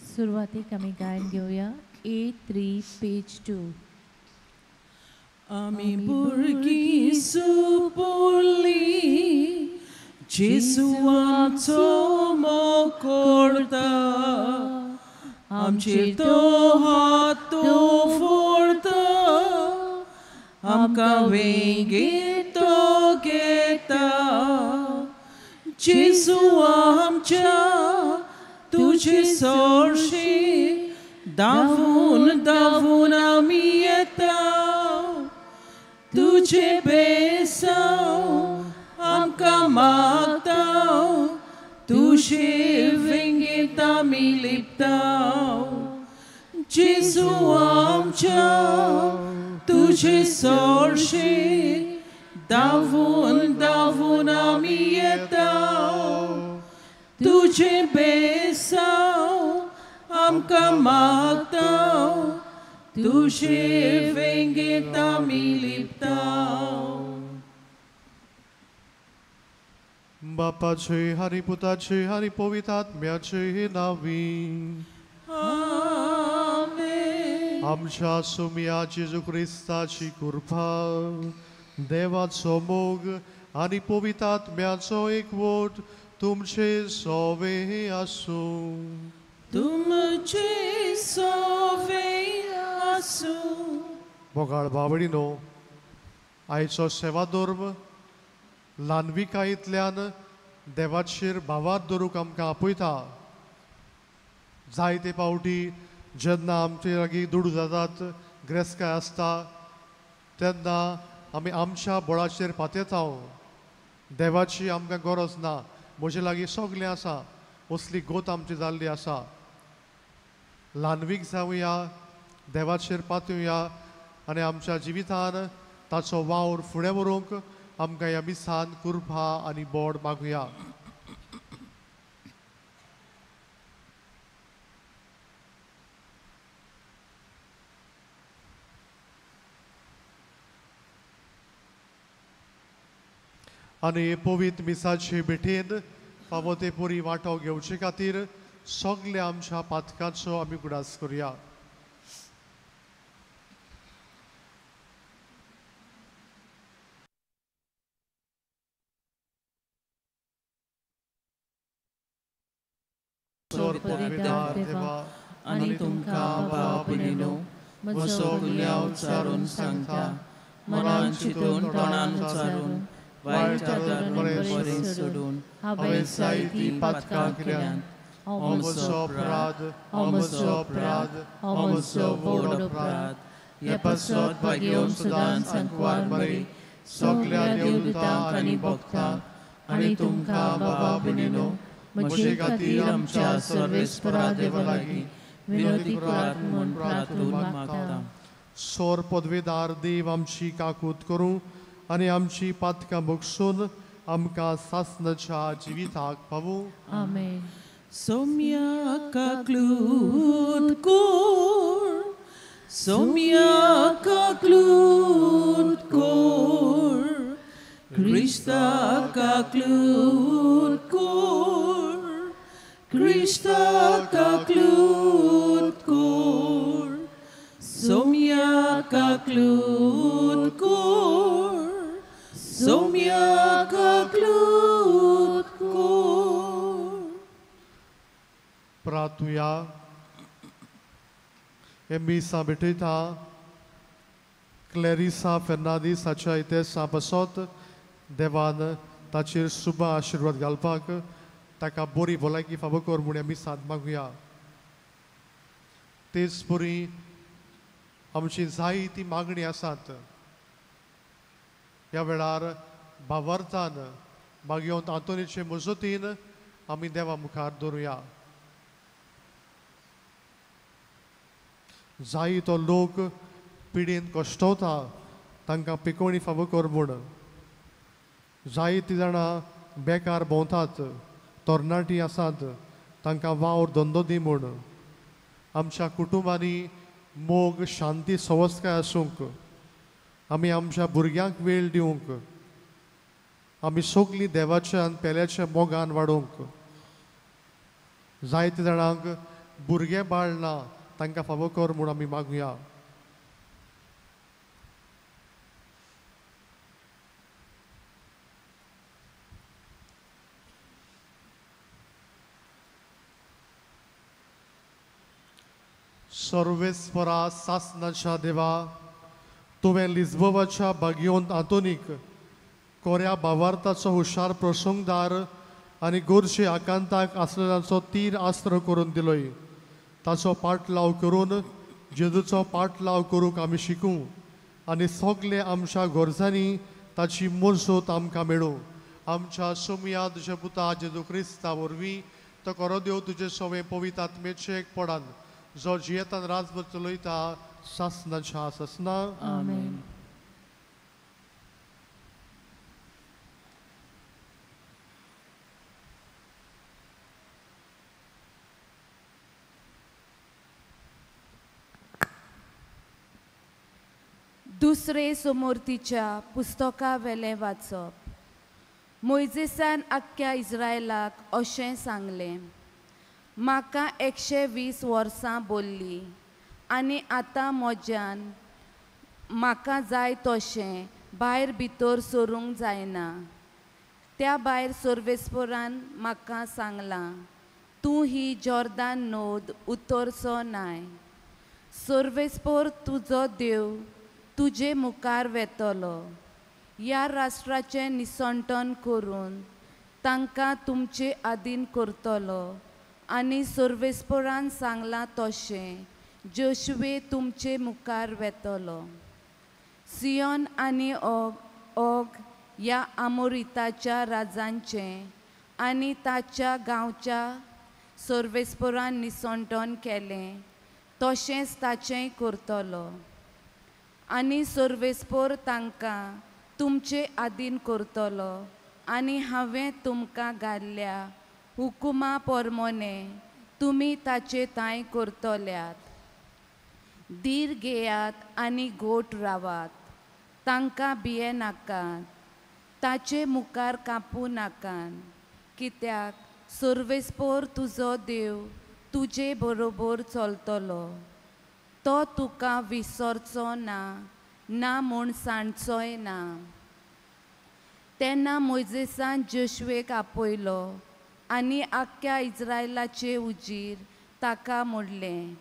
सुरवातीक आमी गायन घेवया A3 page 2. आमी भुरगीं सुपुरली जेजू आमचो मोग करता, आमचेर तो हात तो फोडता, आमकां वेंगेंत तो घेता. जेजू आमच्या तुजे सरशी धांवून धांवून आमी येता, तुजे बेसांव आमकां मागता, तुजे वेंगेंत आमी लिपता. जेजू आमच्या तुजे सरशी धांवून धांवून आमी येता, तुजे बेसांव आमकां मागता, तुजे वेंगेंत आमी लिपता. बापाचे आनी पुताचे आनी पवित्र आत्म्याचे नांवी आमेन. आमच्या सुम्या जेजू क्रिस्ताची कृपा, देवाचो मोग आनी पवित्र आत्म्याचो एकवट तुमचे सोवे आसूं. तुमचे सोवे आसूं. मोगाळ बावडीनो, आयचो सेवाधर्म ल्हानविकायेंतल्यान देवाचेर भावार्थ दवरूंक आमकां आपयता. जायते फावटी जेन्ना आमचे लागीं दुडू जातात, ग्रेस्काय आसता, तेन्ना आमी आमच्या बळाचेर पातयेता. देवाची आमकां गरज ना, म्हजे लागीं सगळें आसा, असली गोत आमची जाल्ली आसा. ल्हानवीक जावया, देवाचेर पातयेवया आनी आमच्या जिवितान ताचो वावर फुडें व्हरूंक आमकां ह्या मिसान कृपा आनी बोड मागुया. आनी पवित्र मिसाचे भेटेन फावो ते पुरी वांटो घेवचे खातीर सगल्या आमच्या पातकाचो आमी उगडास करुया. देवा आनी तुमकां बाप न्हू म्हजो गुन्यांव उच्चारून सांगता, मनान चिंतून तोंडान उच्चारून वायट बरें सोडून हांवें जायतीं पातकां केल्यांत. हो म्हजो अपराध, हो म्हजो अपराध, हो म्हजो व्हड अपराध. हे पासत भाग्योवन सदांच सांकवार मरे सगल्या देवदूतांक आनी भक्तांक आनी तुमकां बाबा भयणीनो म्हजे खातीर आमच्या सर्वेस्परा देवा लागीं विनवती करात म्हूण प्रार्थून मागता. सोर पदवेदार देव आमची काकूत करूं आनी आमची पातकां बगसून आमकां सासनाच्या जिविताक पावूं. आमेन. सोम्या काकलूत कोर, सोम्या काकलूत कोर, क्रिस्ता काकलूत कोर, क्रिस्ता काकलूत कोर, सोम्या काकलूत कोर, सोम्या काकलूत कोर. प्रार्थुया. हे मिसां भेटयता क्लॅरिसा फेर्नांदीस हाच्या इतिहासा पासत देवान ताचेर शुभ आशिर्वाद घालपाक ताका बरी भलायकी फावो कर म्हूण मिसांत मागुया. तेच परी आमची जायती मागणी आसात. ह्या वेळार भावार्थान मागयोन आंतोनीचे मजतीन आमी देवा मुखार दवरुया. जाय तो लोक पिडेन कश्टवता तांकां पिकोवणी फावो कर म्हूण. जायतीं जाणां बेकार भोंवतात, तरणाटीं आसात तांकां वावर धंदो दी म्हूण. आमच्या कुटुंबांनी मोग, शांती, सवस्काय आसूंक, आमी आमच्या भुरग्यांक वेळ दिवंक, आमी सगलीं देवाच्या आनी पेल्याच्या मोगान वाडोवंक. जायते जाणांक भुरगें बाळ ना तांकां फावो कर म्हूण आमी मागुया. सर्वेस्परा सासनाच्या देवा, तुवें लिज्बोवाच्या बागियोंत आंतोनीक कोऱ्या भावार्थाचो हुशार प्रसंगदार आनी गोरशे आकांताक आसलेल्यांचो तीर आस्त्र करून दिलोय. ताचो पाटलाव करून जेजूचो पाटलाव करूंक आमी शिकूं आनी सगळे आमच्या गरजांनी ताची मजत आमकां मेळूं. आमच्या सोमया तुज्या पुता जेजू क्रिस्ता वरवीं तो करो देव तुजे सवें पवित्र आत्मेचें एक पडान जो जियेतान राजभर चलयता सासनाच्या सासना. आमेन. दुसरे समोर्तीच्या पुस्तका वेलें वाचप. मोयजेसान आख्ख्या इस्रायलाक अशें सांगलें, म्हाका 120 वर्सां बोल्ली आनी आतां म्हज्यान म्हाका जाय तशें भायर भितर सरूंक जायना. त्या भायर सर्वेस्परान म्हाका सांगलां, तूं ही जॉर्दान नद उतरचो नाय. सर्वेस्पर तुजो देव तुजे मुखार वेतलो, ह्या राष्ट्राचें निसंटन करून तांकां तुमचे आदीन करतलो आनी सर्वेस्परान सांगलां तशें जोशुवे तुमचे मुखार वेतलो. सियोन आनी ओग ओग ह्या आमोरिताच्या राजांचें आनी ताच्या गांवच्या सर्वेस्परान निसंटन केलें तशेंच ताचेंय करतलो आनी सर्वेस्पर तांकां तुमचे आदीन करतलो आनी हांवें तुमकां घाल्ल्या हुकुमा परमोने तुमी ताचे तांय करतल्यात. धीर घेयात आनी घोट रावात, तांकां भियेनाकात, ताचे मुखार कांपूं नाकात, कित्याक सर्वेस्पर तुजो देव तुजे बरोबर चलतलो. तो तुका विसरचो ना, ना म्हूण सांडचोय ना. तेन्ना मोयजेसान जोशुवेक आपयलो आनी आख्ख्या इस्रायलाचे उजीर ताका म्हणलें,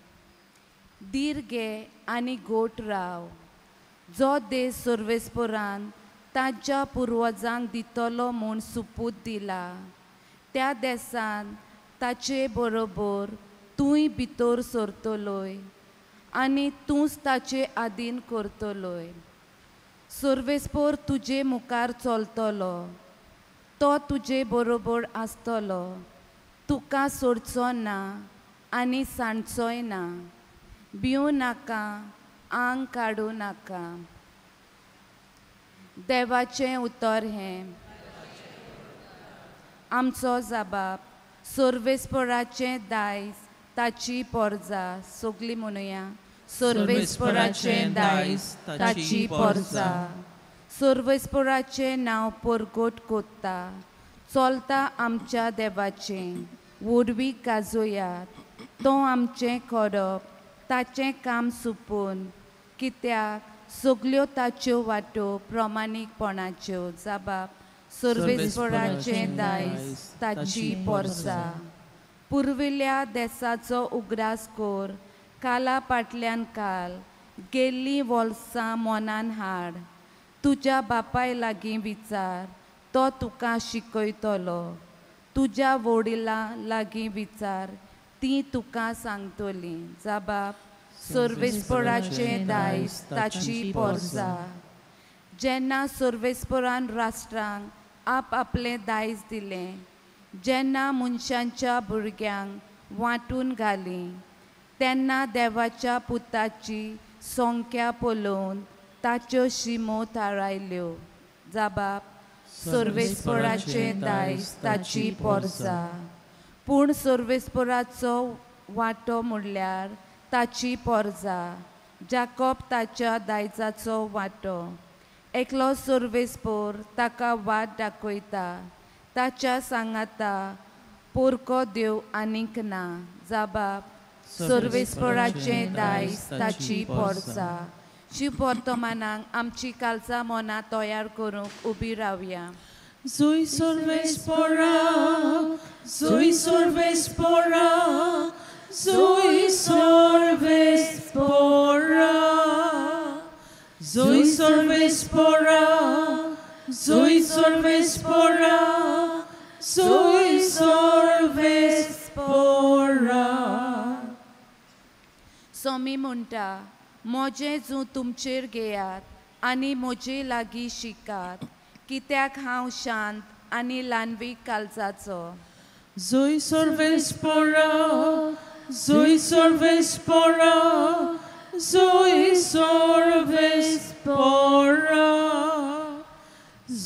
धीर घे आनी घोट राव. जो देश सर्वेस्परान ताच्या पुर्वजांक दितलो म्हूण सुपूत दिला त्या देसान ताचे बरोबर तूंय भितर सरतलोय आनी तूंच ताचे आदीन करतलोय. सर्वेस्पर तुजे मुखार चलतलो, तो तुजे बरोबर आसतलो, तुका सोडचो ना आनी सांडचोय ना. भिवूं नाका, आंग काडूं नाका. देवाचें उतर हें. आमचो जबाब सर्वेस्पराचें दायज ताची पोरजा. सगळीं म्हणुया, सर्वेस्पराचें दायज ताची पोरजा. सर्वेस्पराचें नांव परगट कोत्ता चलता आमच्या देवाचें व्हडवीक गाजोयात. तो आमचें करप ताचें काम सुपून, कित्याक सगल्यो ताच्यो वाटो प्रमाणीकपणाच्यो. जबाब सर्वेस्पराचें दायज ताची पोरसा. पुर्विल्ल्या देसाचो उगडास कर, काला फाटल्यान काल गेल्लीं वर्सां मनान हाड. तुज्या बापाय लागीं विचार, तो तुका शिकयतलो. तुज्या वडिलां लागीं विचार, तीं तुका सांगतलीं. जबाब सर्वेस्पराचें दायज ताची पोरसा. जेन्ना सर्वेस्परान राष्ट्रांक आप आपलें दायज दिलें, जेन्ना मनशांच्या भुरग्यांक वांटून घालीं, तेन्ना देवाच्या पुताची संख्या पळोवन ताच्यो शिमो थारायल्यो. जबाब सर्वेस्पराचें दायज ताची पोरसा. पूण सर्वेस्पराचो वांटो म्हणल्यार ताची पोरजा, जाकोब ताच्या दायजाचो वांटो. एकलो सर्वेस्पर ताका वाट दाखयता, ताच्या सांगाता पोरको देव आनीक ना. जबाब सर्वेस्पराचें दायज ताची पोरसा. शिव वर्तमानाक आमची कालचा मनां तयार करूंक उबी रावया. जुय सर्वेस्परा, जुय सर्वेस्परा, जुय सर्वेस्परा, जुय सर्वेस्परा, जुय सर्वेस्परा, जुय सर्वेस्परा. स्वामी म्हणटा, म्हजें जूं तुमचेर घेयात आनी म्हजे लागीं शिकात, कित्याक हांव शांत आनी ल्हानवीक काळजाचो. जुय सर्वेस्परा, जुय सर्वेस्परा, जुय सर्वेस्परा,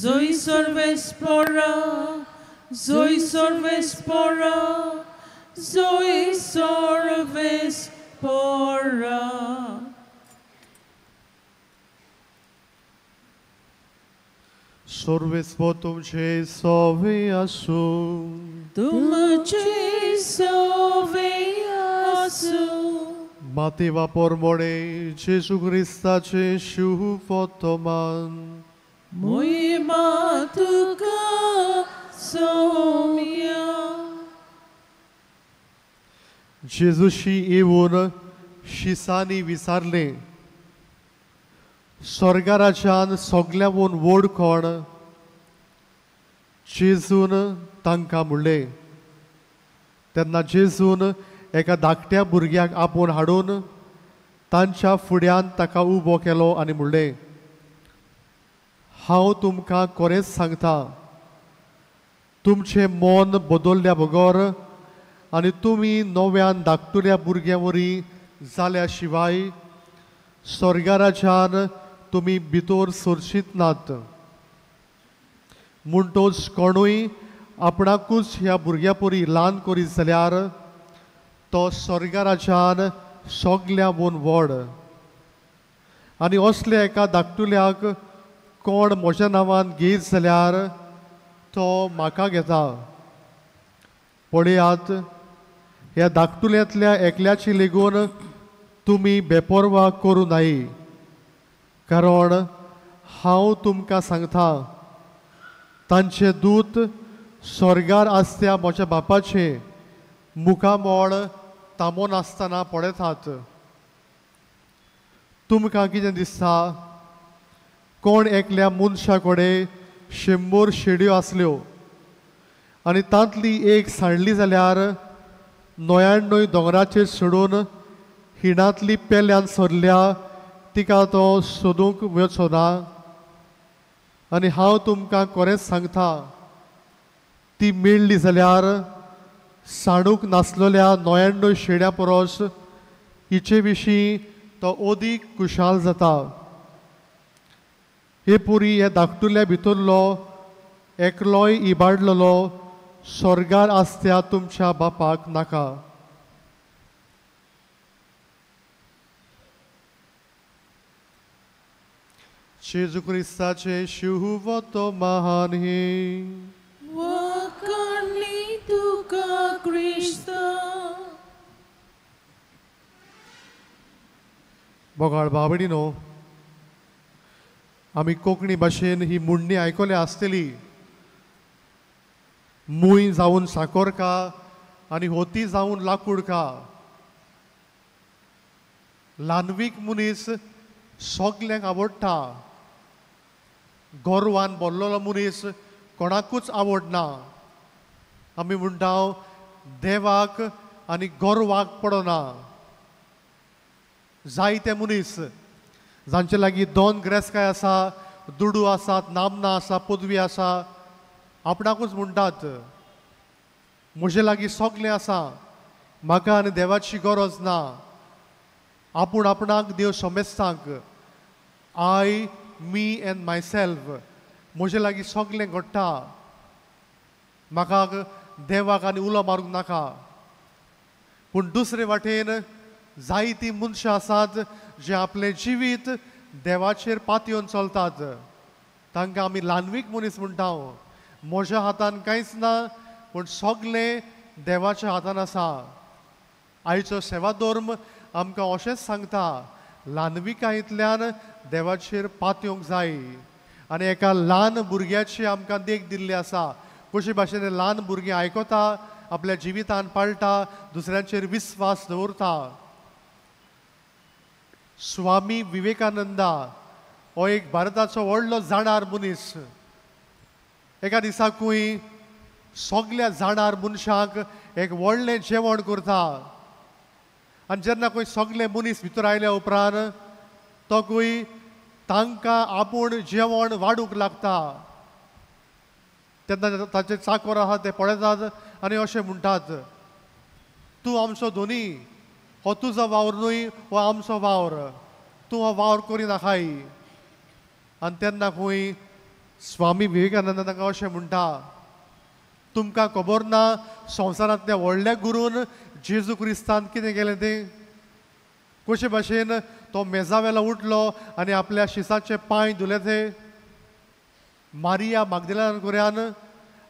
जुय सर्वेस्परा, जुय सर्वेस्परा, जुय सर्वेस्परा. सर्वेस्पर तुमचे सवे आसूं. तुमचे सवे आसूं. माती वापरमणे जेजू क्रिस्ताचे शुभवर्तमान. मोहिमा तुका सोम्या. जेजूशी येवन शिसांनी विचारलें, स्वर्गाराच्यान सगळ्यांवून व्हड कोण? जेजून तांकां म्हणलें. तेन्ना जेजून एका धाकट्या भुरग्याक आपोवन हाडून तांच्या फुड्यान ताका उबो केलो आनी म्हणलें, हांव तुमकां खरेंच सांगता, तुमचें मन बदलल्या बगर आनी तुमी नव्यान धाकटुल्या भुरग्यां वरी जाल्या शिवाय स्वर्गाराच्यान तुमी भितर सरशीत नात. म्हणटोच कोणूय आपणाकूच ह्या भुरग्यां परी ल्हान करीत जाल्यार तो स्वर्गाराच्यान सगळ्यांवून व्हड. आनी असल्या एका धाकटुल्याक कोण म्हज्या नांवान घेयत जाल्यार तो म्हाका घेता. पळयात, ह्या धाकटुल्यांतल्या एकल्याची लेगून तुमी बेपर्वा करूं नाय, कारण हांव तुमकां सांगता, तांचे दूत स्वर्गार आसत्या म्हज्या बापाचें मुखामळ तांबोनासतना पळयतात. तुमकां कितें दिसता? कोण एकल्या मनशा कडेन 100 शेड्यो आसल्यो आनी तांतली एक सांडली जाल्यार 99 दोंगराचेर सोडून हिणांतली पेल्यान सरल्या तिका तो सोदूंक वचो ना? आनी हांव तुमकां खरेंच सांगता, ती मेळ्ळी जाल्यार सांडूंक नासलेल्या 99 शेड्यां परस हिचे विशीं तो अदीक खुशाल जाता. हे पुरी हे धाकटुल्या भितरलो एकलोय इबाडलेलो स्वर्गार आसत्या तुमच्या बापाक नाका. जेजू क्रिस्ताचे शुभवर्तमान हे. वाखाणली तुका क्रिस्ता. बोगाळ बाबडीनो, आमी कोंकणी भाशेन ही म्हणणी आयकल्या आसतली, मूय जावन साकोर का आनी होती जावन लाकूड का. ल्हानवीक मनीस सगल्यांक आवडटा, गोरवान भरलेलो मनीस कोणाकूच आवडना. आमी म्हणटा देवाक आनी गोरवाक पडना. जायते मनीस जांचे लागीं दोन ग्रेसकाय आसा, दुडू आसात, नामना आसा, पदवी आसा, आपणाकूच म्हणटात म्हजे लागीं सगळें आसा, म्हाका आनी देवाची गरज ना. आपूण आपणाक देव समेस्तांक, I, me and myself, म्हजे लागीं सगळें घडटा, म्हाका देवाक आनी उलो मारूंक नाका. पूण दुसरे वाटेन जायतीं मनशां आसात जे आपलें जिवीत देवाचेर पातयेवन चलतात. तांकां आमी ल्हानवीक मनीस म्हणटा. म्हज्या हातान कांयच ना, पूण सगळें देवाच्या हातान आसा. आयचो सेवाधर्म आमकां अशेंच सांगता, ल्हानविकायेंतल्यान देवाचेर पातयेवंक जाय. आनी एका ल्हान भुरग्याची आमकां देख दिल्ली आसा, कशे भाशेन ल्हान भुरगीं आयकता, आपल्या जिवितान पाळटा, दुसऱ्यांचेर विस्वास दवरता. स्वामी विवेकानंदा हो एक भारताचो व्हडलो जाणार मनीस. एका दिसाकूय सगल्या जाणार मनशांक एक व्हडलें जेवण करता आनी जेन्ना खंय सगले मनीस भितर आयल्या उपरांत तो खंय तांकां आपूण जेवण वाडूंक लागता. तेन्ना ताचे चाकोर आसा ते पळयतात आनी अशें म्हणटात, तूं आमचो धनी, हो तुजो वावर न्हय, हो आमचो वावर, तूं हो वावर करिनाकाय. आनी तेन्ना खंय स्वामी विवेकानंद तांकां अशें म्हणटा, तुमकां खबर ना संवसारांतल्या व्हडल्या गुरून जेजू क्रिस्तान कितें केलें तें, कशे भाशेन तो मेजावेलो उठलो आनी आपल्या शिसाचे पांय धुले ते. मारिया मागदेलान कोऱ्यान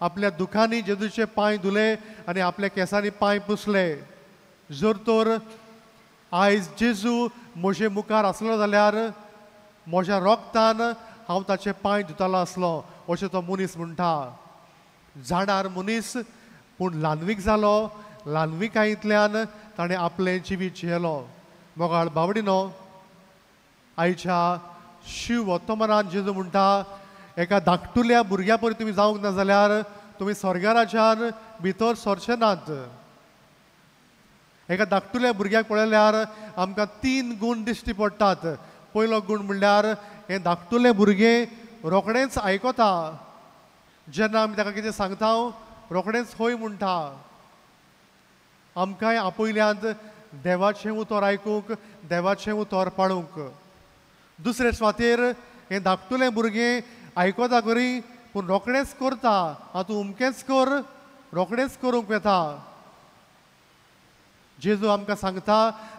आपल्या दुखांनी जेजूचे पांय धुले आनी आपल्या केंसांनी पांय पुसले. जर तर आयज जेजू म्हजे मुखार आसलो जाल्यार म्हज्या रोगतान हांव ताचे पांय धुतालो आसलो, अशें तो मनीस म्हणटा. जाणार मनीस पूण ल्हानवीक जालो, ल्हानविकायेंतल्यान ताणें आपलें जिवीत जियेलो. मोगाळ बावडिनो, आयच्या शिव वर्तमानान जेजू म्हणटा, एका धाकटुल्या भुरग्या परी तुमी जावंक ना जाल्यार तुमी स्वर्गाराच्यान भितर सरचे नात. एका धाकटुल्या भुरग्याक पळयल्यार आमकां तीन गूण दिश्टी पडटात. पयलो गूण म्हणल्यार हें धाकटुलें भुरगें रोखडेंच आयकता, जेन्ना आमी ताका कितें सांगता रोखडेंच हय म्हणटा. आमकांय आपयल्यांत देवाचें उतर आयकूंक, देवाचें उतर पाळूंक. दुसरे सुवातेर हें धाकटुलें भुरगें आयकता खरी पूण रोखडेंच करता, आं तूं अमकेंच कर, रोखडेंच करूंक वता. जेजू आमकां सांगता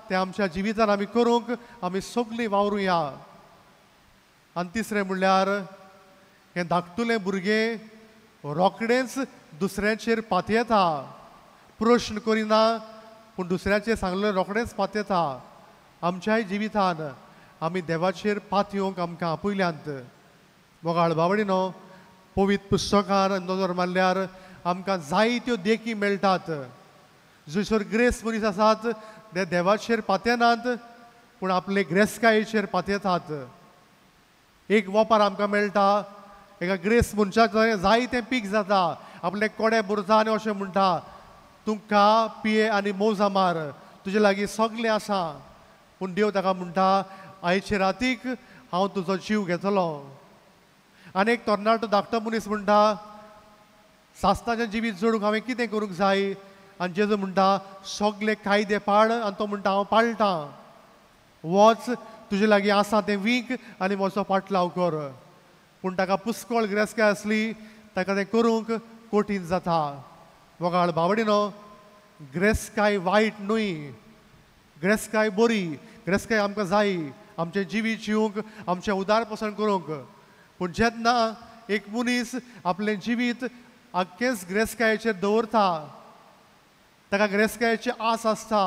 तें आमच्या जिवितान आमी करूंक आमी सगलीं वावरुया. आनी तिसरें म्हणल्यार हें धाकटुलें भुरगें रोखडेंच दुसऱ्यांचेर पातयेता, प्रश्न करिना पूण दुसऱ्याचेर सांगलें रोखडेंच पातयेता. आमच्याय जिवितान आमी देवाचेर पातयेवंक आमकां आपयल्यांत. मोगाळ बावडिनो, पवित्र पुस्तकान नदर मारल्यार आमकां जायत्यो देखी मेळटात. जसर ग्रेस मनीस आसात ते देवाचेर पातयेनात पूण आपले ग्रेसकायेचेर पातयेतात. एक वोपार आमकां मेळटा, एका ग्रेस मनशाक जायतें पीक जाता, आपले कोडे भरता आनी अशें म्हणटा, तूं खा पिये आनी मौजा मार, तुजे लागीं सगलें आसा. पूण देव ताका म्हणटा, आयचे रातीक हांव तुजो जीव घेतलो. आनी एक तरणाटो धाकटो मनीस म्हणटा, सासणाचें जिवीत जोडूंक हांवें कितें करूंक जाय? आनी जेजू म्हणटा, सगले कायदे पाळ. आनी तो म्हणटा, हांव पाळटां, वच तुजे लागीं आसा तें वीक आनी म्हजो पाटलाव कर. पूण ताका पुस्कळ गिरेस्तकाय आसली, ताका तें करूंक कठीण जाता. मोगाळ बावडिनो, गिरेस्तकाय वायट न्हय, गिरेस्तकाय बरी, गिरेस्तकाय आमकां जाय आमचें जिवीत जिवंक, आमचें उदारपसण करूंक. पूण जेन्ना एक मनीस आपलें जिवीत आख्खेंच गिरेस्तकायेचेर दवरता, ताका गिरेस्तकायेची आस आसता,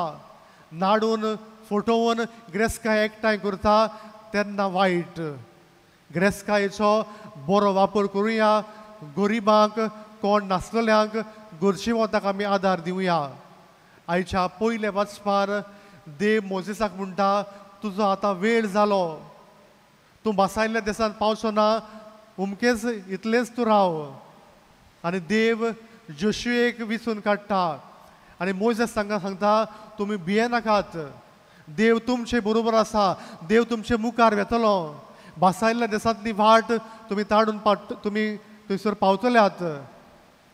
नाडून फटोवन गिरेस्तकाय एकठांय करता, तेन्ना वायट. गिरेस्तकायेचो बरो वापर करुया, गरिबांक, कोण नासलेल्यांक, गरजेवंताक आमी आदार दिवया. आयच्या पयल्या वाचपार देव मोजेसाक म्हणटा, तुजो आतां वेळ जालो, तूं बसायल्ल्या देशांत पावचो ना, अमकेंच इतलेंच तूं राव. आनी देव जोशुएक विचून काडटा आनी मोजेस तांकां सांगता, तुमी भियेनाकात, देव तुमचे बरोबर आसा, देव तुमचे मुखार वेतलो, बसायल्ल्या देशांतली वाट तुमी ताडून तुमी थंयसर पावतल्यात,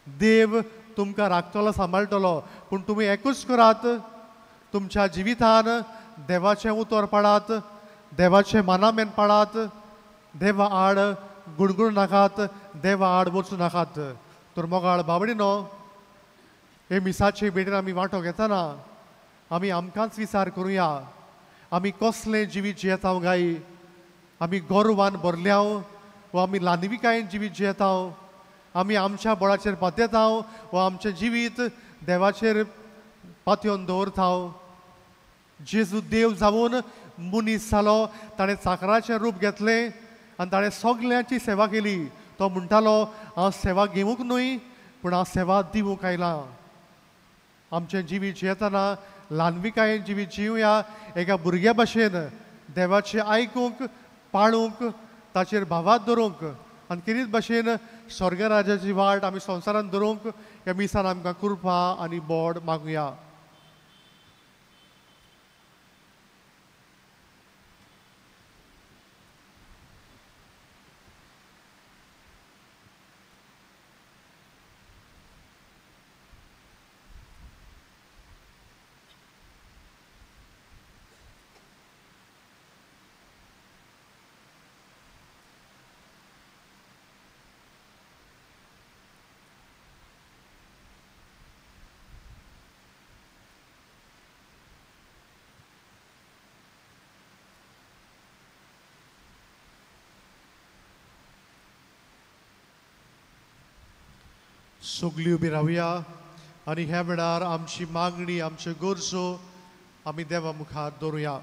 देव तुमकां राखतलो, सांबाळटलो. पूण तुमी एकूच करात, तुमच्या जिवितान देवाचें उतर पाळात, देवाचें मानामेन पाळात, देवा आड गुणगुण नाकात, देवा आड वचूं नाकात. तर मोगाळ बावडिनो, हे मिसाचे भेटेन आमी वांटो घेतना आमी आमकांच विचार करुया, आमी कसलें जिवीत जियेता गाय? आमी गोरवान भरल्या वा आमी ल्हानविकायेन जिवीत जियेता? आमी आमच्या बळाचेर पातयेता वा आमचें जिवीत देवाचेर पातयेवन दवरता? जेजू देव जावन मनीस जालो, ताणें चाकराचें रूप घेतलें आनी ताणें सगल्यांची सेवा केली. तो म्हणटालो हांव सेवा घेवंक न्हय पूण हांव सेवा दिवंक आयलां. आमचें जिवीत जियेतना ल्हानविकायेन जिवीत जिवया, एका भुरग्या भशेन देवाचें आयकूंक, पाळूंक, ताचेर भावात धरूंक आनी केरीत भशेन स्वर्गराजाची वाट आमी संवसारांत धरूंक ह्या मिसान आमकां कृपा आनी बोड मागुया. सगळीं उबी रावया आनी ह्या वेळार आमची मागणी, आमच्यो गरजो आमी देवा मुखार दवरुया.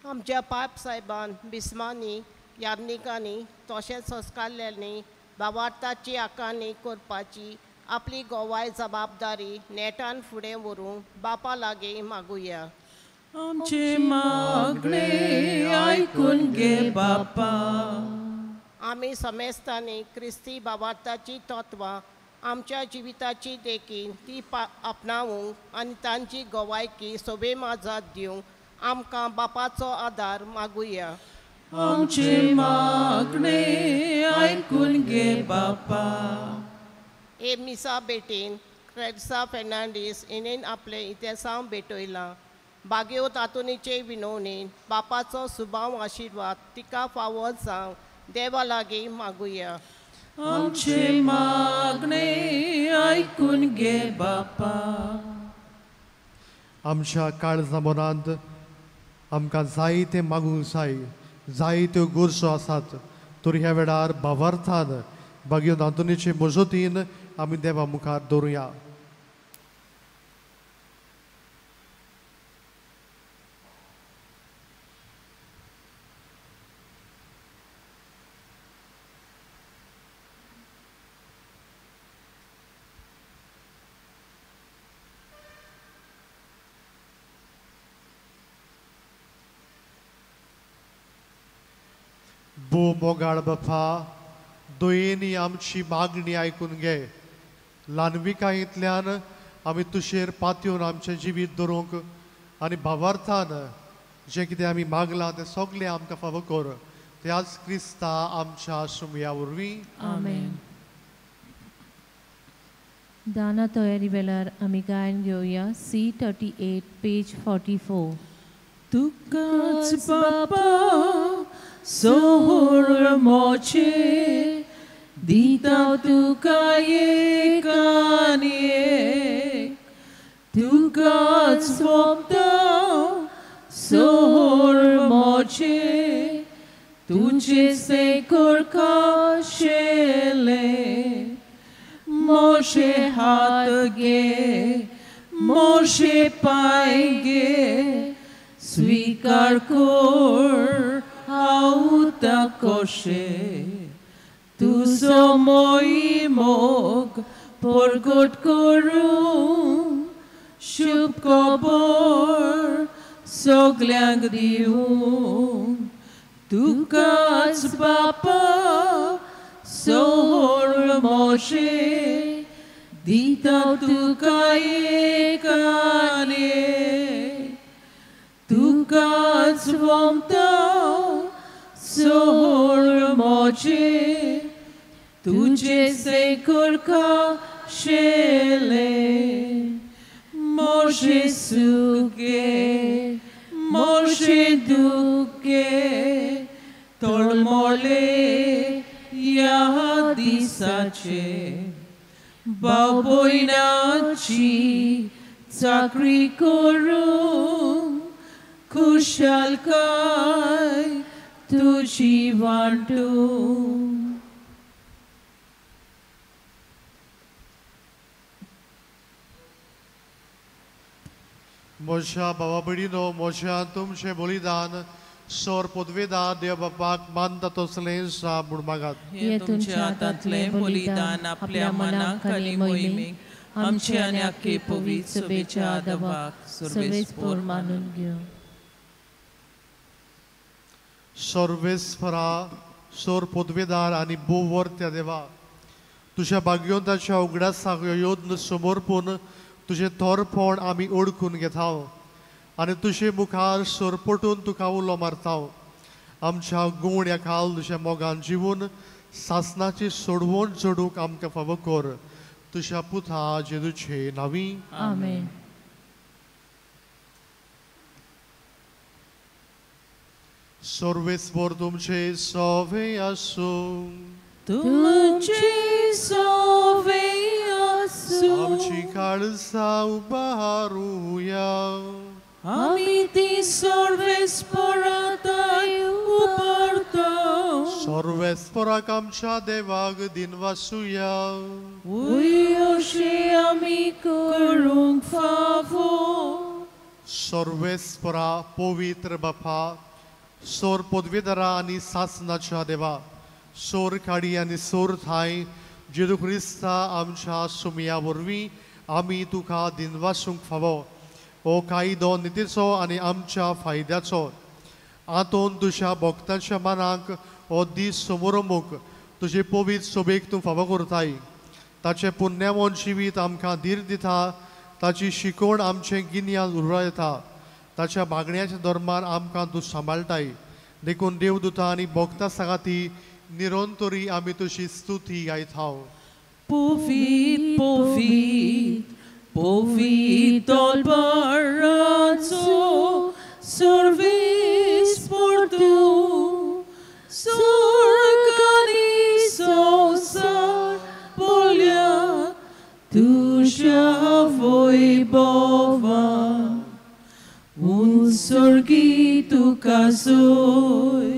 आमच्या पाप साहेबान बिस्मांनी याज्ञिकांनी तशेंच संस्कारल्यांनी बाबार्थाची आकाणी करपाची आपली गोवाय जबाबदारी नेटान फुडें व्हरूंक बापा लागीं मागुया. आमचे मागणे आयकून घे बापा. आमी समेस्तांनी क्रिस्ती बाबार्थाची तत्वां आमच्या जिविताची देखीन ती आपणावंक आनी तांची गोवायकी सोबे माजात दिवंक आमकां बापाचो आदार मागुया. आमचे मागणे आयकून घे बापा. हे मिसा भेटीन क्रेडसा फेर्नांडीस हिणेन आपलें इतिहासांव भेटयलां. बागेव तातुनीचे विनवणीन बापाचो सुबाव आशिर्वाद तिका फावो जावं देवा लागीं मागुया. आमचे मागणे आयकून घे बापा. आमच्या काळजा मनांत आमकां जायते मागूंक जाय, जायत्यो गरजो आसात, तर ह्या वेळार भावार्थान बागेव आंतोनीचे मजतीन आमी देवा मुखार दवरुया. भो मोगाळ बापा, दयेनी आमची मागणी आयकून घे. ल्हानविकायेंतल्यान आमी तुजेर पातयेवन आमचें जिवीत दवरूंक आनी भावार्थान जें कितें आमी मागलां तें सगळें आमकां फावो कर. त्याच क्रिस्ता आमच्या सुमया वरवीं. आमेन. दाना तयारी वेळार आमी गायन घेवया C38 page 44. तुकाच बापा सोहर मोचे दिता तुका एक आनी एक, तुकाच सोंपता सोहर मोचे तुझे सेकोर खाशेले. मोशे हात गे मोशे पाय गे स्वीकार कर हांव कशे तुजो मोई मोग परगट करूं शुभ खबर सगल्यांक दिवं. तुकाच बापा सोहर मोशे दिता तुका एक आनी एक, तुकाच वमता सोहर मोचे तुझे सेकोर खाशेले. मोशे सुखे मोशे दुखे तळमळे ह्या दिसाचे भाव भयणाची चाकरी करूंक खुशालकाय तुजी वांटूंक. म्हज्या भावा भयणीनो, म्हज्या तुमचें बलिदान सोर पदवेदार देव बापाक मानता तसलें म्हूण मागात. हें तुमच्या हातांतलें बलिदान आपल्या मनाक आनी मोहिमेक आमचे आनी आख्खे पवित्र सभेच्या दबाक सर्वेस्पोर मानून घेवं. सर्वेस्परा सोर पदवेदार आनी भोववर्त्या देवा, तुज्या भाग्यवंताच्या उगडासाक ह्यो यत्न समर्पून तुजें थोरपण आमी ओळखून घेता आनी तुजे मुखार सरपटून तुका उलो मारता. आमच्या गुण ह्या खाल तुज्या मोगान जिवून सासनाची सोडवण जोडूंक आमकां फावो कर. तुज्या पुता जेजूचे नांवी आमेन. सर्वेस्पर तुमचे सवे आसूं. तुमचे सवे आसूं. आमची काळजां उबारुया. आमी ती सर्वेस्पराताय उबारता. सर्वेस्पराक आमच्या देवाक दिनवासुया. अशें आमी करूंक फावो. सर्वेस्परा पवित्र बापा, सोर पदवेदारा आनी सासनाच्या देवा, सोर काडी आनी सोर थांय जेजू क्रिस्ता आमच्या सुमया वरवीं आमी तुका दिनवासूंक फावो. हो कायदो नितीचो आनी आमच्या फायद्याचो. आंतोन तुज्या भक्तांच्या मनाक हो दीस समोरमूक तुजे पवित्र सोबेक तूं फावो करताय. ताचें पुण्यामोन जिवीत आमकां धीर दिता. ताची शिकवण आमचें गिन्यान उरयता. ताच्या मागण्याच्या धर्मान आमकां तूं सांबाळटाय. देखून देवदूता आनी भक्तां सांगाती निरंतरी आमी तुजी स्तुती गायता. पवित्र पवित्र पवित्र बाराचो सर्वेस्पर तूं, स्वर्ग आनी संवसार भरल्या तुज्या वैभवान. उत्सर्गी तुका सोय,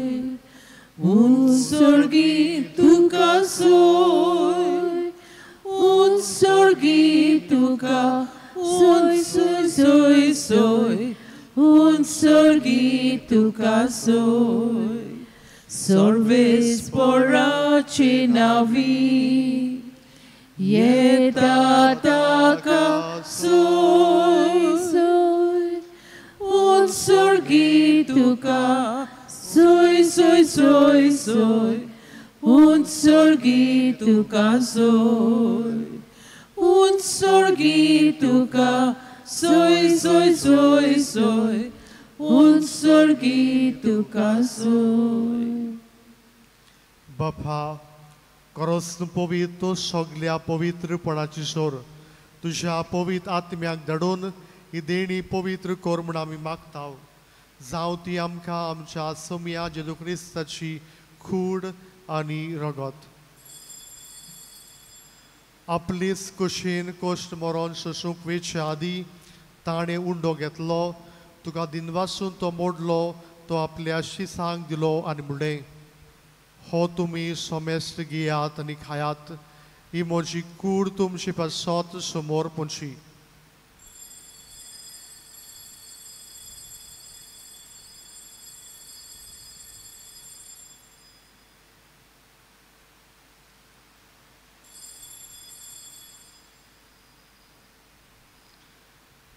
उत्सर्गी तुका सोय, उत्सर्गी तुका सोय सोय सोय सोय, उत्सर्गी तुका सोय. सर्वेस्पराचे नांवी येता ताका सोय सोय, उत्सर्गी तुका सोय सोय सोय सोय, उत्सर्गी तुका सोय, उत्सर्गी तुका सोय सोय सोय सोय, उत्सर्गी तुका सोय. बापा, खरोच तूं पवित्र, सगल्या पवित्रपणाची सोर. तुज्या पवित्र आत्म्याक धाडून ही देणी पवित्र कर म्हूण आमी मागता. जावं ती आमकां आमच्या सोमया जेजू क्रिस्ताची कूड आनी रगत. आपलीच कुशीन कश्ट मरोन सोसूंक वेचे आदीं ताणें उंडो घेतलो, तुका दिनवासून तो मोडलो, तो आपल्या शिसांक दिलो आनी म्हणलें, हो तुमी सोमेस्त घेयात आनी खायात, ही म्हजी कूड तुमचे पासत समोर पोंची.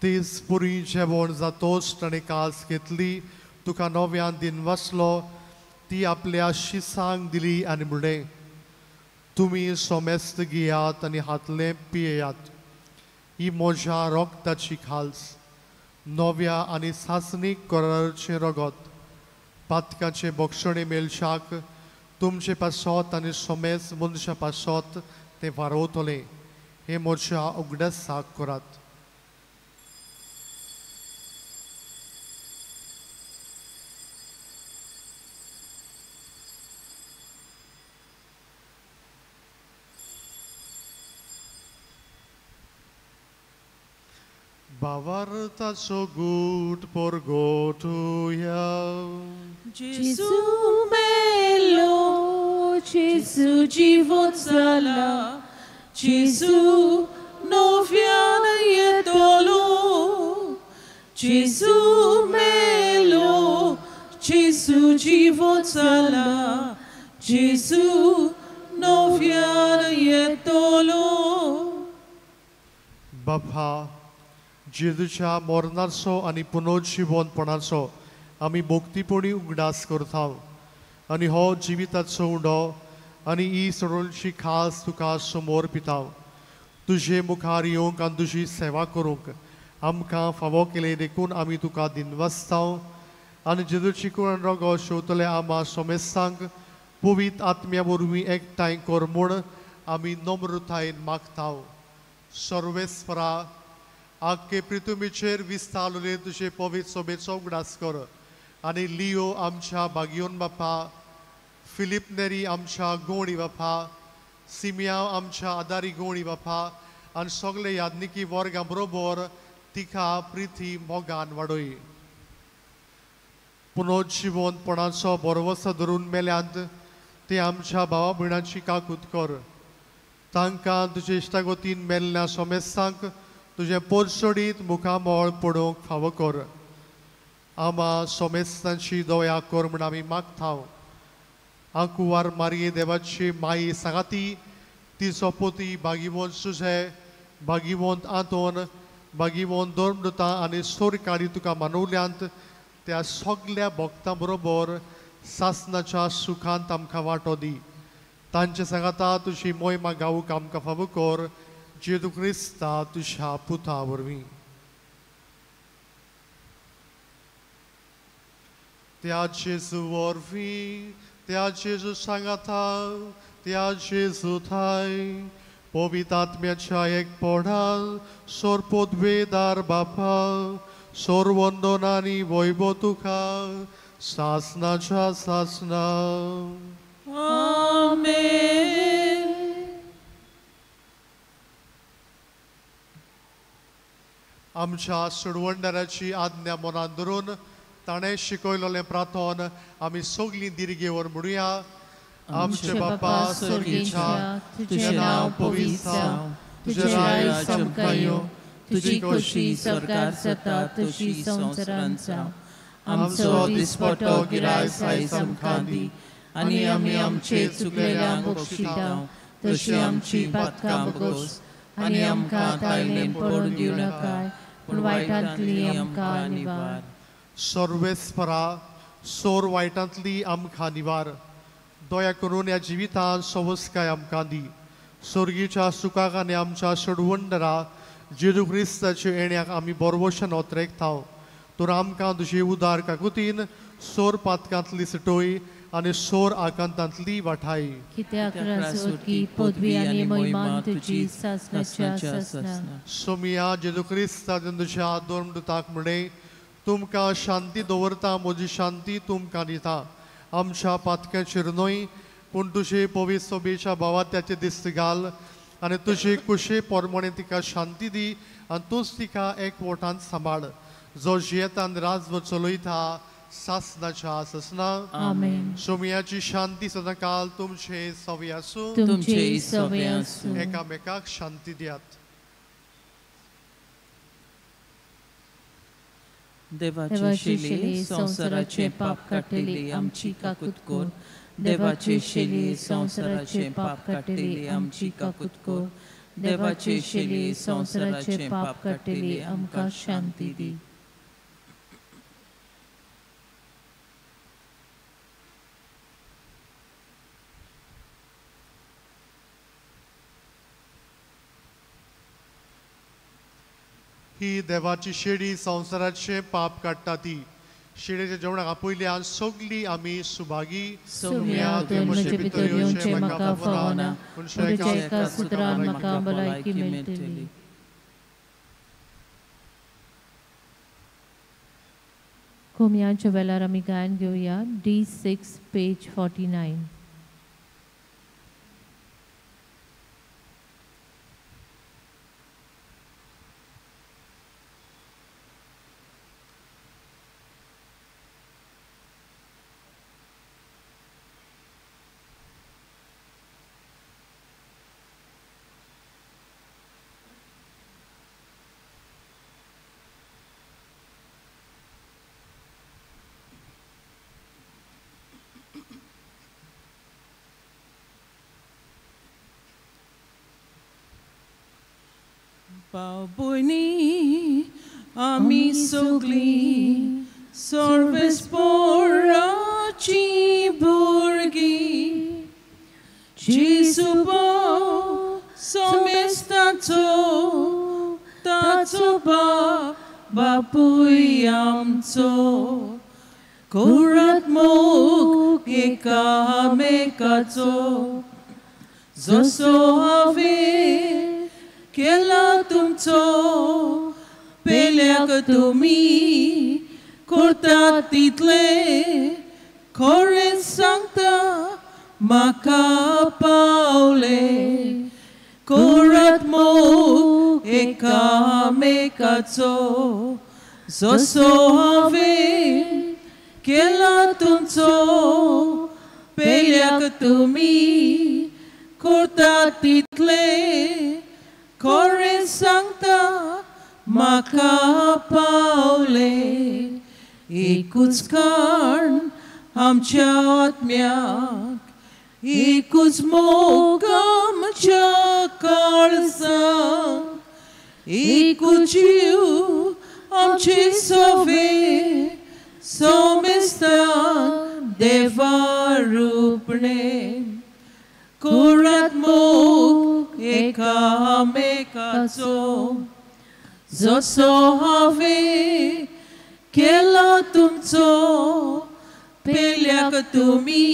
तीच पुरी जेवण जातोच ताणें कास घेतली, तुका नव्यान दिनवासलो, ती आपल्या शिसांक दिली आनी म्हणलें, तुमी सोमेस्त घेयात आनी हातलें पियेयात, ही म्हज्या रगताची खाल्स, नव्या आनी सासणीक कराराचें रगत, पातकाचें बक्षणे मेळशाक तुमचे पासत आनी सोमेस्त मनशा पासत तें वारोवतलें. हें म्हज्या उगडासाक करात. भावार्थाचो गूट परगोटुया. जेजू मेलो, जेजू जिवंत जाला, जेजू नव्यान येतलो. जेजू मेलो, जेजू जिवंत जाला, जेजू नव्यान येतलो. बापा, जेजूच्या मरणाचो आनी पुनर्जिवंतपणाचो आमी भक्तीपणी उगडास करता आनी हो जिविताचो उंडो आनी ही सोडोवची खास तुका समोर पिता. तुजे मुखार येवंक आनी तुजी सेवा करूंक आमकां फावो केले देखून आमी तुका दिनवासता. आनी जेजूची कुरण रोगो शेवतले आमा सोमेस्तांक पवित्र आत्म्या वरवीं एकठांय कर म्हूण आमी नम्रतायेन मागता. सर्वेस्परा, आख्खे पृथ्वीचेर विस्तारले तुजे पवित्र सोबेचो उगडास कर आनी लियो आमच्या बागियोन बापा, फिलीप नेरी आमच्या गोंडी बापा, सिमिया आमच्या आदारी गोंडी बापा आनी सगळे यादनिकी वर्गां बरोबर तिका प्रिती मोगान वाडय. पुनर्जिवंतपणाचो भरवंसो धरून मेल्यांत ते आमच्या भावा भयणांची काकूत कर. तांकां तुजे इश्टागतीन मेल्ल्या सोमेस्तांक तुजें पोरसोडीत मुखामळ पडोवंक फावो कर. आमा सोमेस्तांची दया कर म्हूण आमी मागता. आंकुवार मारये देवाची माई सांगाती तिचो पोती भागिवंत सुजे, भागिवंत आंतोन, भागिवंत धर्मदुतां आनी सोरकाडी तुका मानवल्यांत त्या सगल्या भक्तां बरोबर सासनाच्या सुखांत आमकां वांटो दी. तांचे सांगाता तुजी मोहिमा गावूंक आमकां फावो कर, जेजू क्रिस्ता तुज्या पुता वरवीं. त्या जेजू वरवीं, त्या जेजू सांगाता, त्या जेजू थाय पवित्र आत्म्याच्या एकपणान सोरपोदवेदार बापा, सोरवंदन आनी वैभव तुका सासनाच्या सासना. आमेन. आमच्या सोडवणदाराची आज्ञा मनान धरून ताणें शिकयलेलें प्रार्थन आमी सगळीं दिर्गेवर म्हणुया. आमचे बापा स्वर्गीच्या, तुजें नांव पवित्र जावं, तुजें राज्य आमकां येवं, तुजी खोशी स्वर्गार जाता तशी संवसारांत जावं. आमचो दिसपटो गिरायस आयज आमकां दी आनी आमी आमचे चुकलेल्यांक बक्षिता तशी आमची पातकां बगोस आनी आमकां तायलेन पडून दिवं नाका, पूण वायटांतली आमकां निवार. सर्वेस्परा, सोर वायटांतली आमकां निवार. दया करून ह्या जिवितांत सवस्काय आमकां दी. स्वर्गीच्या सुखाक आनी आमच्या सोडवणदारा जेजू क्रिस्ताच्या येण्याक आमी बरवशन ओतरेकता. तर आमकां तुजी उदार काकुतीन सोर पातकांतली सुटोय आनी सोर आकांतांतली वाठाय. कित्याक राजवटकी, पदवी आनी महिमा तुजी सासनाच्या सासना. सोमिया जेजू क्रिस्ता तुज्या धर्मदुताक म्हणें, तुमकां शांती दवरता, म्हजी शांती तुमकां दिता. आमच्या पातक्याचेर न्हय पूण तुजे पवित्र सोबेच्या भावात्याचे दिस्त घाल आनी तुजे कुशे पोरमणे तिका शांती दी आनी तूंच तिका एकवटान सांबाळ, जो जियेतान राजवट चलयता सासनाच्या सासना. आमेन. सोमियाची शांती सदांकाल तुमचे सवे आसूं, तुमचे सवे आसूं. एकामेकाक शांती दियात. देवाचे शेली संवसाराचे पाप काडटली आमची काकूत कर. देवाचे शेली संवसाराचे पाप काडटली आमची काकूत कर. देवाचे शेली संवसाराचे पाप काडटली आमकां शांती दी. ही देवाची शेडी संवसाराचे पाप काडटा ती शेडीच्या जेवणाक आपयल्यान सगळी आमी सुभागी. सोम्या, तुवें म्हजे भितर येवचें म्हाका फावना, पूण तुज्या एका सुत्रान म्हाका भलायकी मेळटली. कोम्यांच्या वेळार आमी गायन घेवया D6 page 49. भाव भयणी आमी सगळीं सर्वेस्पोराची भुरगीं जेजू भाव सोमेस्ताचो ताचो बाप बापूय आमचो करात मोग एकामेकाचो जसो हांवें केला तुमचो पेल्याक तुमी करतात तितलें खरें सांगता म्हाका पावलें करात मोग एकामेकाचो जसो हांवें केला तुमचो पेल्याक तुमी करतात तितलें खरें सांगता म्हाका पावलें एकूच कारण आमच्या आत्म्याक एकूच मोग आमच्या काळजाक एकूच जीव आमचे सवे सोमेस्तान देवा रूपणे करात मोग एकामेकाचो जसो हांवें केला तुमचो पेल्याक तुमी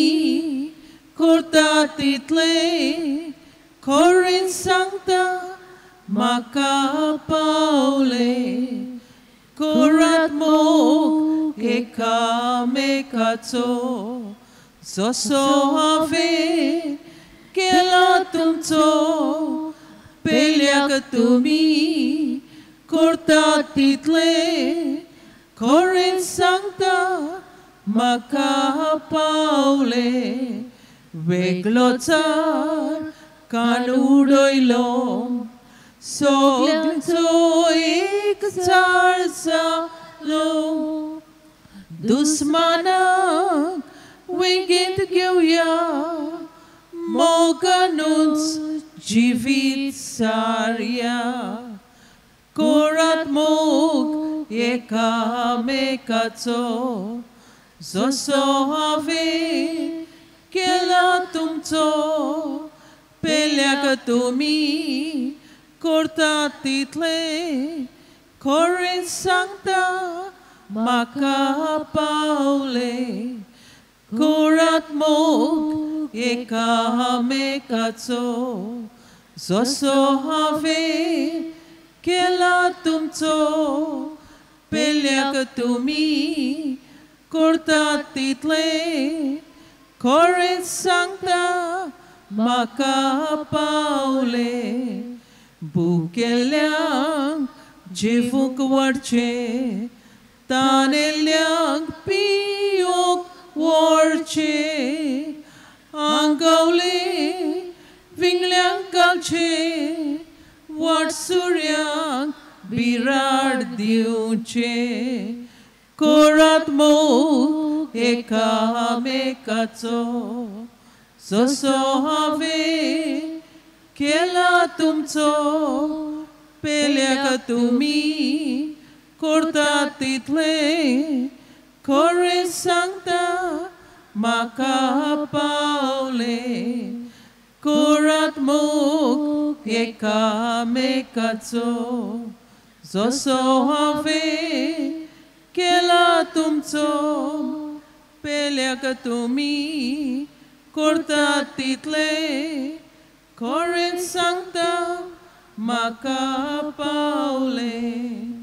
करतात तितलें खरें सांगता म्हाका पावलें करात मोग एकामेकाचो जसो हांवें केला तुमचो पेल्याक तुमी करतात तितलें खरें सांगता म्हाका पावलें वेगळो चार कान उडयलो सगळ्यांचो एक चार जालो दुस्मानाक वेंगेंत घेवया मोगानूच जिवीत सारया करात मोग एकामेकाचो जसो हांवें केला तुमचो पेल्याक तुमी करतात तितलें खरें सांगता म्हाका पावलें करात मोग एकामेकाचो जसो हांवें केला तुमचो पेल्याक तुमी करतात तितलें खरें सांगता म्हाका पावलें भुकेल्ल्यांक जेवूंक वाडचें तानेल्ल्यांक पिवंक व्हरचें आंगवलें विंगल्यांक घालचें वाटसुऱ्यांक बिराड दिवचें करात मोग एकामेकाचो जसो हांवें केला तुमचो पेल्याक तुमी करतात तितलें खरें सांगता म्हाका पावलें करात मोग एकामेकाचो जसो हांवें केला तुमचो पेल्याक तुमी करतात तितलें खरें सांगता म्हाका पावलें.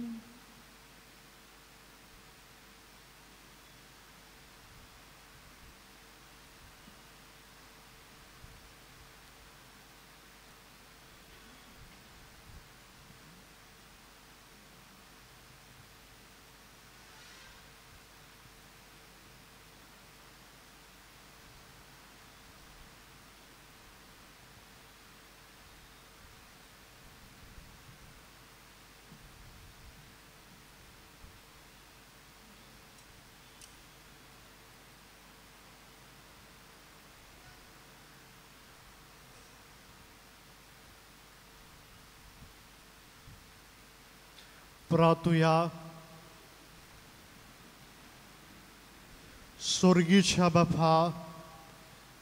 प्रार्थुया. स्वर्गीच्या बापा,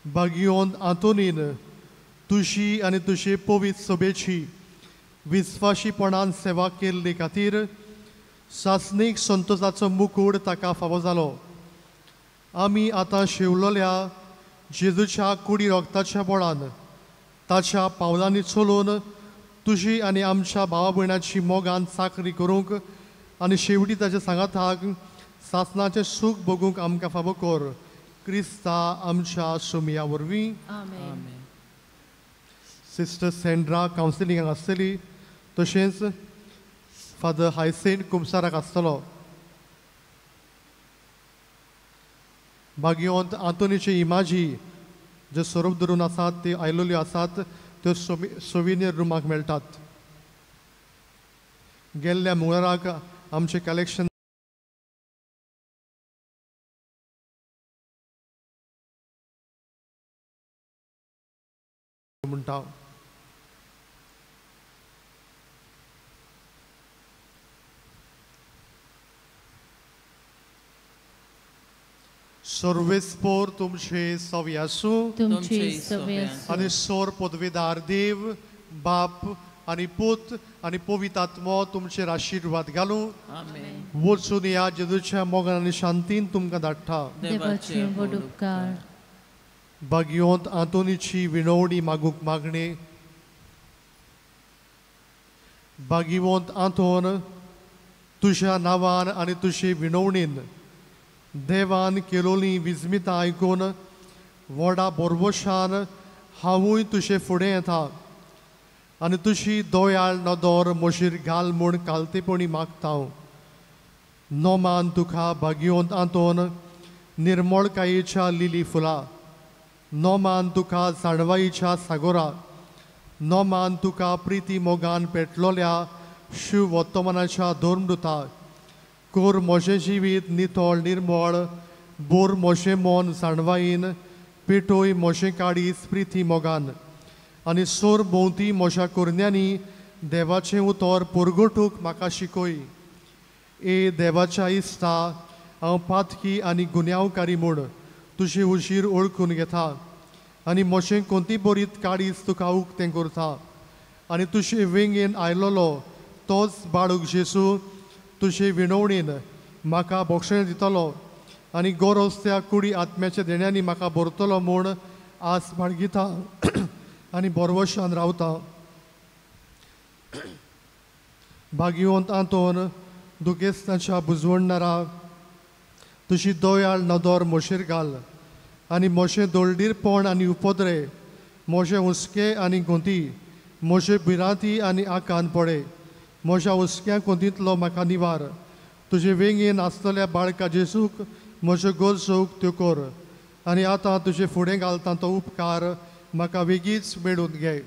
बागियोन आंतोनीन तुजी आनी तुजे पवित्र सभेची विस्वाशीपणान सेवा केल्ले खातीर सासणीक संतोषाचो मुकूट ताका फावो जालो. आमी आतां शेवलोल्या जेजूच्या कुडी रोगताच्या बळान ताच्या पावलांनी चलून तुजी आनी आमच्या भावा भयणाची मोगान चाकरी करूंक आनी शेवटी ताच्या सांगाताक सासणाचें सूख भोगूंक आमकां फावो कर. क्रिस्ता आमच्या सोमया वरवीं. सिस्टर सेंड्रा कावन्सिलिंगाक आसतली, तशेंच फादर हायसेंट कुमसाराक आसतलो. भाग्यवंत आंतोनीचे इमाजी जे स्वरूप धरून आसात त्यो आयलोल्यो आसात, त्यो सोविनियर रुमाक मेळटात. गेल्ल्या मंगळाराक आमचें कलेक्शन म्हणटा. सर्वेस्पोर तुमचे सवी आसूं. आनी सोर पदवीदार देव बाप आनी पूत आनी पवित्र आत्मो तुमचेर आशिर्वाद घालूं. वचून ह्या जेजूच्या मोगान आनी शांतीन तुमकां धाडटा. भाग्यवंत आंतोनीची विनवणी मागूंक मागणे. भाग्यवंत आंतोन, तुज्या नांवान आनी तुजे विनवणीन देवान केलोली विस्मितां आयकून व्हडा बोरवशान हांवूय तुजे फुडें येता आनी तुजी दोयाळ नदर म्हजेर घाल म्हूण कालतेपणी मागता हांव. नोमान तुका भाग्यवंत आंतोन निर्मळकायेच्या लिली फुलां, नोमान तुका जाणवाईच्या सागोरा, नोमान तुका प्रिती मोगान पेटलोल्या शिव वर्तमानाच्या धर्मदुता. कोर म्हजें जिवीत नितळ निर्मळ, बोर म्हजें मन जाणवायेन, पेटोय म्हजें काळीज प्रिती मोगान आनी सोर भोंवती म्हज्या कोरण्यांनी देवाचें उतर परगटूंक म्हाका शिकय. ए देवाच्या इस्ता, हांव पातकी आनी गुन्यांवकारी म्हूण तुजे उशीर ओळखून घेता आनी म्हजें कोंती बरीत काळीज तुका उक्तें करता आनी तुजे वेंगेन आयलोलो तोच बाळूक जेजू तुजे विनवणीन म्हाका बोक्षण दितलो आनी गरज त्या कुडी आत्म्याच्या देण्यांनी म्हाका भरतलो म्हूण आस बाळगिता आनी बोरवशान रावता. भाग्यवंत आंतोन, दुखेस्ताच्या बुजवणणारा, तुजी दयाळ नदर म्हजेर घाल आनी म्हजें दोळडीरपण आनी उपद्रे, म्हजे हुस्के आनी गोंती, म्हजे भिरांती आनी आकांत पडे, म्हज्या हुस्क्या कोंतींतलो म्हाका निवार. तुजे वेंगेन आसतल्या बाळका जेजूक म्हज्यो गरजो उक्त्यो कर आनी आतां तुजे फुडें घालता तो उपकार म्हाका वेगींच मेळून घे.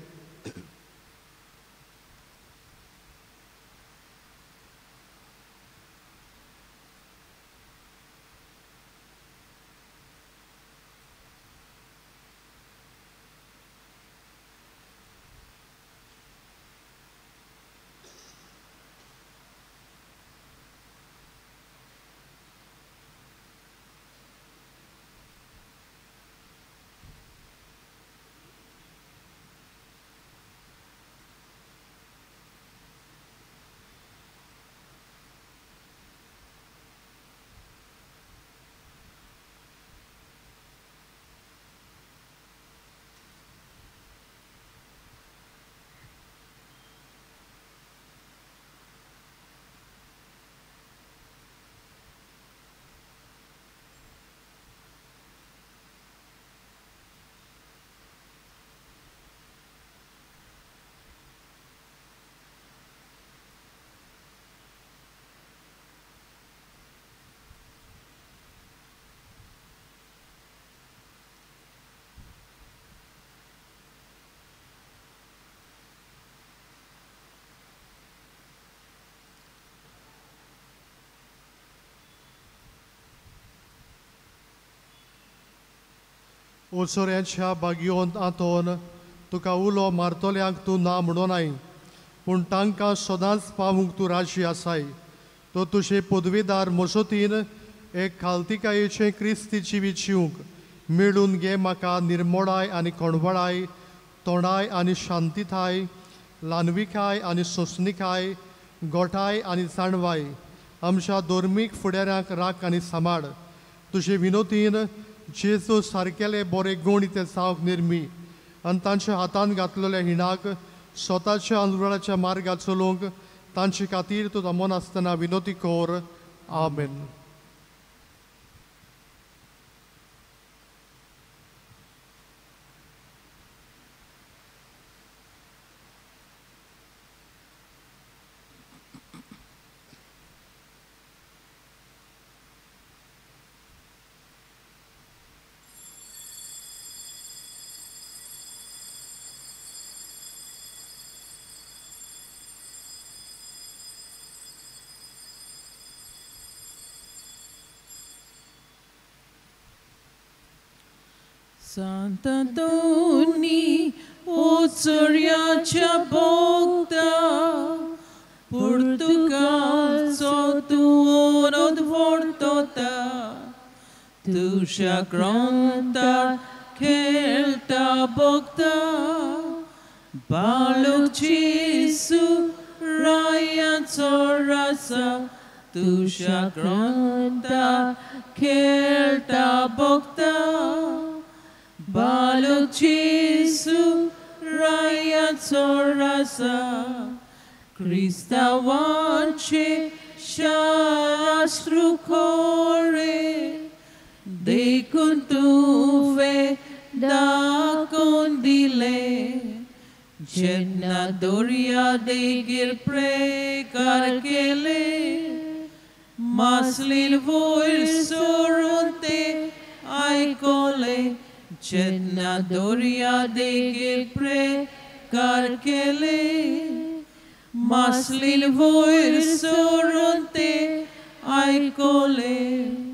ओसोऱ्यांच्या बागयोन आंतोन, तुका उलो मारतल्यांक तूं ना म्हणूनाय पूण तांकां सदांच पावूंक तूं राजी आसाय. तो तुजे पदवेदार मजतीन एक खालतिकायेचें क्रिस्ती जिवीत जिवंक मेळून घे. म्हाका निर्मोडाय आनी कोणवळाय, तोंडाय आनी शांतिताय, ल्हानविकाय आनी सोंसणिकाय, गोठाय आनी जाणवाय. आमच्या धर्मीक फुडाऱ्यांक राख आनी सांबाळ. तुजे विनोतीन जेजू सारकेले बरे गूण ते जावंक निर्मी आनी तांच्या हातान घातलेल्या हिणाक स्वताच्या अनुराच्या मार्गार चलोवंक तांचे खातीर तूं दमन आसतना विनोती कर. आमेन. Sant'Antoni, o चोरयाच्या भोगता, पुर्तुगालचो तूं ओनोद व्हरतोता, तुज्या ग्रंथार खेळटा भोगता, बाळूक जेजू रायाचो राजा, तुज्या ग्रंथार खेळटा भोगता, बाळूक जेजू रायाचो राजा, क्रिस्तांवांचे शास्त्र खोरे, देखून तुवें दाखोवन दिलें, जेन्ना दर्या देगेर प्रेकार केले, मासलील वयर सरून ते आयकलें, जेन्ना दर्या देगेर प्रेकार केले, मासलील वयर सरून ते आयकलें.